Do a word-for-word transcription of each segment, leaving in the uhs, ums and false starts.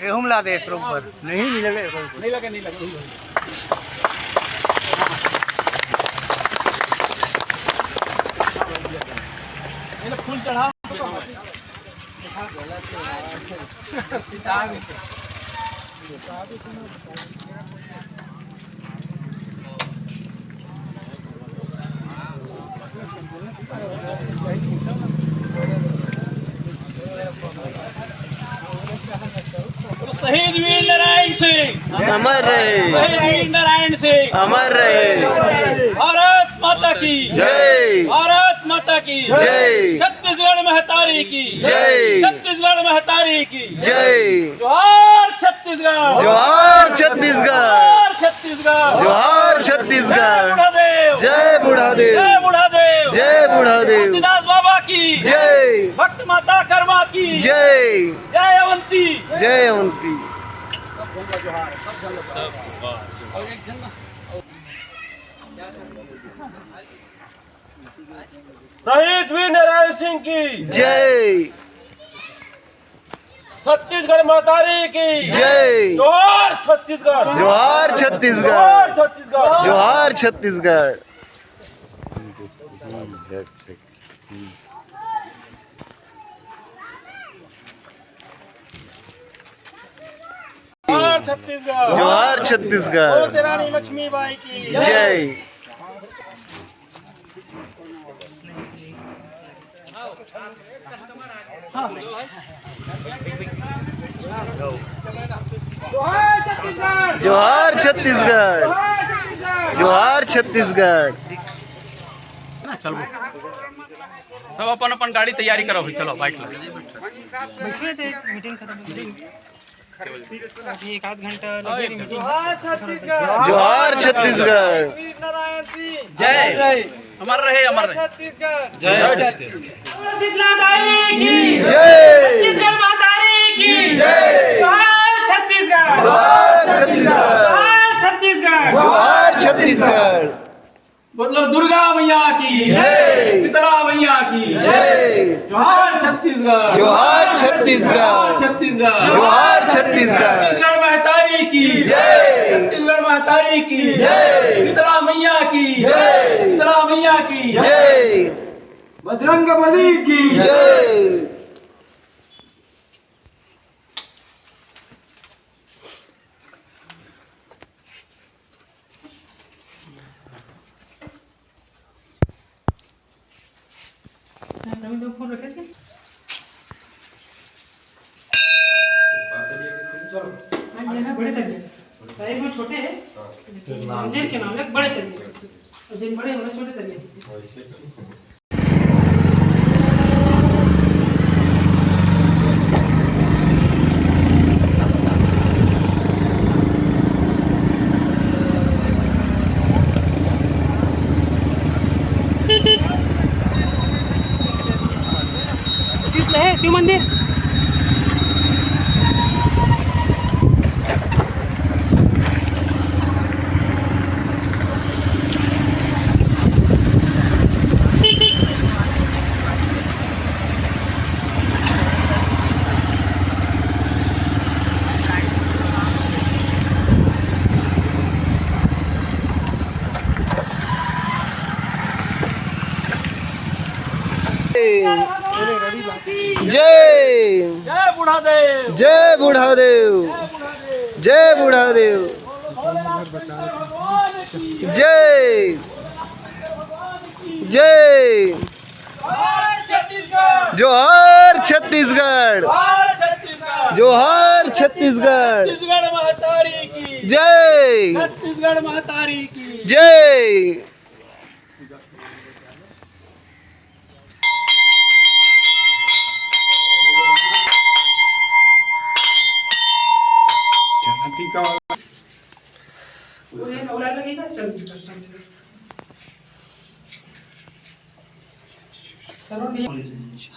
एहू म ला दे बरोबर। नहीं मिले ले, कोई, कोई। नहीं लगे, नहीं लगे, वही, वही। ये लो, फूल चढ़ा। तो शहीद वीर नारायण सिंह, अमर रहे। शहीद वीर नारायण सिंह, अमर रहे। भारत माता की जय। भारत माता की जय। छत्तीसगढ़ महतारी की जय। छत्तीसगढ़ महतारी की जय। जोहार छत्तीसगढ़। जोहार छत्तीसगढ़। जोहार छत्तीसगढ़। जोहार छत्तीसगढ़। जय बूढ़ादेव। जय बूढ़ादेव। जय बूढ़ादेव। जय बूढ़ादेव। तुलसीदास बाबा की जय। भक्त माता कर्मा की जय। जय अवंती। जय अवंती। शहीद वीर नारायण सिंह की जय। छत्तीसगढ़ महतारी की जय। जोहार छत्तीसगढ़। जोहार छत्तीसगढ़। जोहार छत्तीसगढ़। जोहार छत्तीसगढ़। जोहार छत्तीसगढ़। जोहार छत्तीसगढ़। बोलो तेरा रानी लक्ष्मीबाई की जय। जोहार छत्तीसगढ़। जोहार छत्तीसगढ़। जोहार छत्तीसगढ़। चलो, सब अपन अपन गाड़ी तैयारी करो, चलो, बाइक लो। बैठिए, तो एक मीटिंग खत्म हो गई। अभी एक आध घंटा लगेगा मीटिंग। जोहार छत्तीसगढ़। जोहार छत्तीसगढ़। वीर नारायण सिंह। जय। अमर रहे, अमर रहे। छत्तीसगढ़। जय छत्तीसगढ़। शीतला तारी की जय। छत्तीसगढ़ महतारी की जय। जोहार छत्तीसगढ़। जोहार छत्तीसगढ़। जोहार छत्तीसगढ़। जोहार छत्तीसगढ़। बोलो दुर्गा मैया की जय। शीतला मैया की जय। जोहार छत्तीसगढ़। जोहार छत्तीसगढ़। जोहार छत्तीसगढ़। जोहार छत्तीसगढ़। छत्तीसगढ़ महतारी की जय। छत्तीसगढ़ महतारी की जय। शीतला मैया की जय। शीतला मैया की जय। बजरंग बली की जय। बड़े तरिया। साइज में छोटे हैं। नाम के नाम है बड़े तरिया। और जिन बड़े होने छोटे तरिया। किस है शिव मंदिर? जय। जय बुढ़ादेव। जय बुढ़ादेव। जय बुढ़ादेव। जय। जय। जोहार छत्तीसगढ़। जोहार छत्तीसगढ़। छत्तीसगढ़ महतारी की जय। छत्तीसगढ़ महतारी की जय।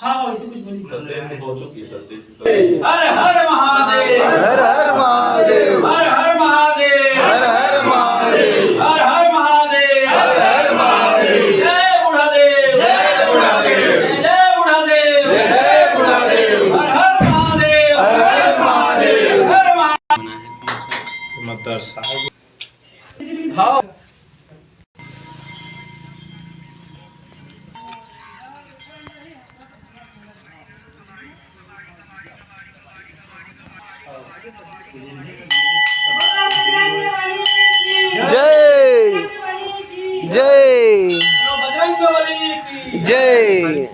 हाँ, वैसे कुछ बोलिए। हर हर महादेव। हर हर महादेव। हर हर महादेव। हर हर महादेव। हर हर महादेव। हर हर महादेव। जय बुढ़ादेव। जय बुढ़ादेव। जय बुढ़ादेव। जय जय बुढ़ादेव। हर हर महादेव। हर हर महादेव। हर हर महादेव। मदरसा। हाँ। जय। जय। जय।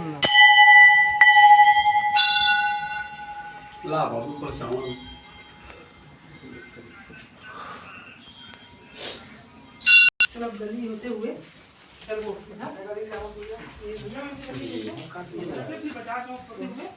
ला बाबू, थोड़ा चावल। चलो, अब गली होते हुए चल वो, हाँ? ये भैया हमसे गली होते हैं। ये चॉकलेट भी पचास में पकड़े हुए।